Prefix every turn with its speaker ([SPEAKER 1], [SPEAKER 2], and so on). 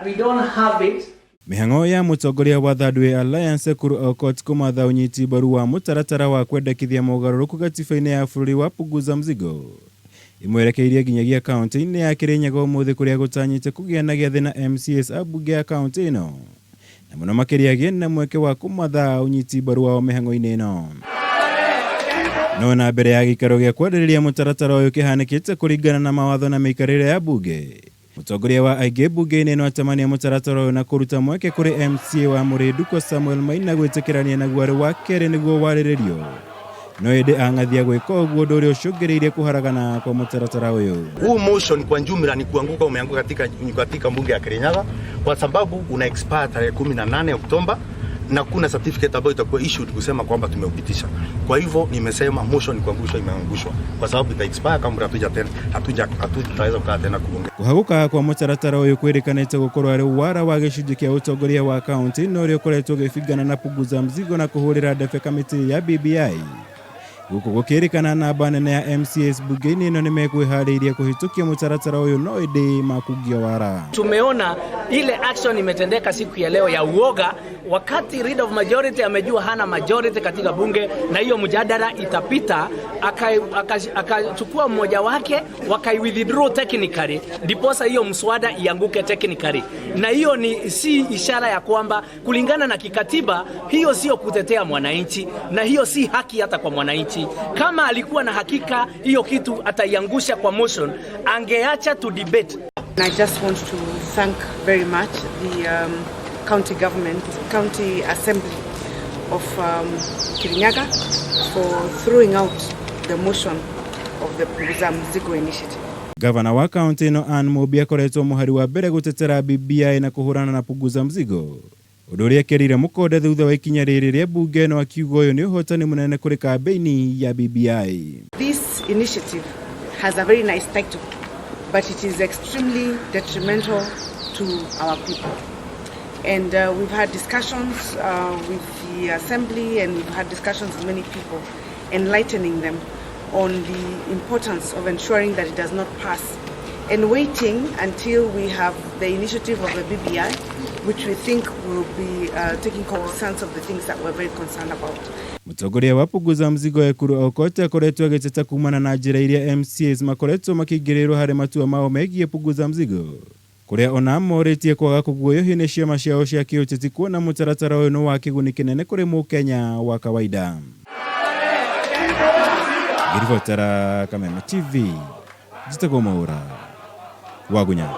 [SPEAKER 1] We don't have it.
[SPEAKER 2] Mĩhang'o ya mũtongoria wa Third Way Alliance Ekuru Aukot kũmatha ũnyiti mbaru wa mũtaratara wa kwendekithia mogarũrũku gatiba-inĩ ya bũrũri wa Punguza Mzigo ĩmwerekeirie nginyagia kaunti-inĩ ya Kirinyaga ũmũthĩ kũrĩa gũtanyĩte kũgĩa na gĩathĩ na MCAs a mbunge ya kaunti ĩno na mũno makĩria agĩe na mweke wa kũmatha ũnyiti mbaru wao mĩhang'o-inĩ ĩno. No na mbere ya gĩikaro gĩa kwarĩrĩria mũtaratara ũyũ kĩhanĩkĩte kũringana na mawatho na mĩikarĩre ya mbunge, mũtongoria wa aingĩ mbunge-inĩ ĩno atemania mũtaratara ũyũ na kũruta mweke kũrĩ MCA wa Mũrĩndũko Samuel Maina gwĩtĩkĩrania naguo arĩ wa kerĩ nĩguo warĩrĩrio, no ĩndĩ ang'athia gwĩka ũguo ũndũ ũrĩa ũcũngĩrĩirie kũharagana kwa mũtaratara ũyũ.
[SPEAKER 3] Huu motion kwa jumla ni kuanguka, umeanguka katika bunge ya Kirinyaga kwa sababu una expire tarehe 18 Oktoba na kuna certificate ambayo itakuwa issued kusema kwamba tumeupitisha. Kwa hivyo nimesema motion kuangushwa, imeangushwa kwa sababu ita expire kama hatuja tena hatuja hatutaweza kukaa tena kuongea.
[SPEAKER 2] Kũhagũka kwa mũtaratara ũyũ kwĩrĩkanĩte gũkorwo arĩ wara wa gĩcunjĩ kĩa ũtongoria wa kaunti na ũrĩa ũkoretwo ũgĩbingana na Punguza Mzigo na kũhũrĩra ndebe kamĩtĩ ya BBI, gũkũ gũkĩrĩkana namba nene ya MCAs bunge-inĩ ĩno nĩmekwĩharĩirie kũhĩtũkia mũtaratara ũyũ no ĩndĩ makungio wara.
[SPEAKER 1] Tumeona ile action imetendeka siku ya leo ya uoga, wakati leader of majority amejua hana majority katika bunge na hiyo mjadala itapita, akachukua mmoja wake wakai withdraw technically, ndiposa hiyo mswada ianguke technically. Na hiyo ni si ishara ya kwamba kulingana na kikatiba, hiyo sio kutetea mwananchi na hiyo si haki hata kwa mwananchi. Kama alikuwa na hakika hiyo kitu ataiangusha kwa motion, angeacha to debate.
[SPEAKER 4] And I just want to thank very much the county government, county assembly of Kirinyaga for throwing out the motion of the Punguza Mzigo initiative.
[SPEAKER 2] Gavana wa kaunti ĩno Ann Mumbi akoretwo mũhari wa mbere gũtetera BBI na kũhũrana na Punguza Mzigo, ũndũ ũrĩa ekĩrĩire mũkonde thutha wa ikinya rĩrĩ rĩa mbunge ĩno akiuga ũyũ nĩ ũhotani mũnene kũrĩ kambĩini ya BBI.
[SPEAKER 4] This initiative has a very nice title, but it is extremely detrimental to our people. And we've had discussions with the assembly and we've had discussions with many people, enlightening them on the importance of ensuring that it does not pass and waiting until we have the initiative of the BBI, which we think will be taking cognizance of the things that we're very concerned about.
[SPEAKER 2] Mũtongoria wa Punguza Mzigo Ekuru Aukot akoretwo agĩteta kumana na njĩra iria MCAs makoretwo makĩingĩrĩrwo harĩ matua mao megiĩ Punguza Mzigo, kũrĩa ona morĩtie kwaga kũguoyohio nĩ ciama ciao cia kĩũteti kuona mũtaratara ũyũ nĩ wa kĩguni kĩnene kũrĩ mũkenya wa kawaida. Ngĩribotera Kameme TV, njĩtagwo Mwaũra Wagunya.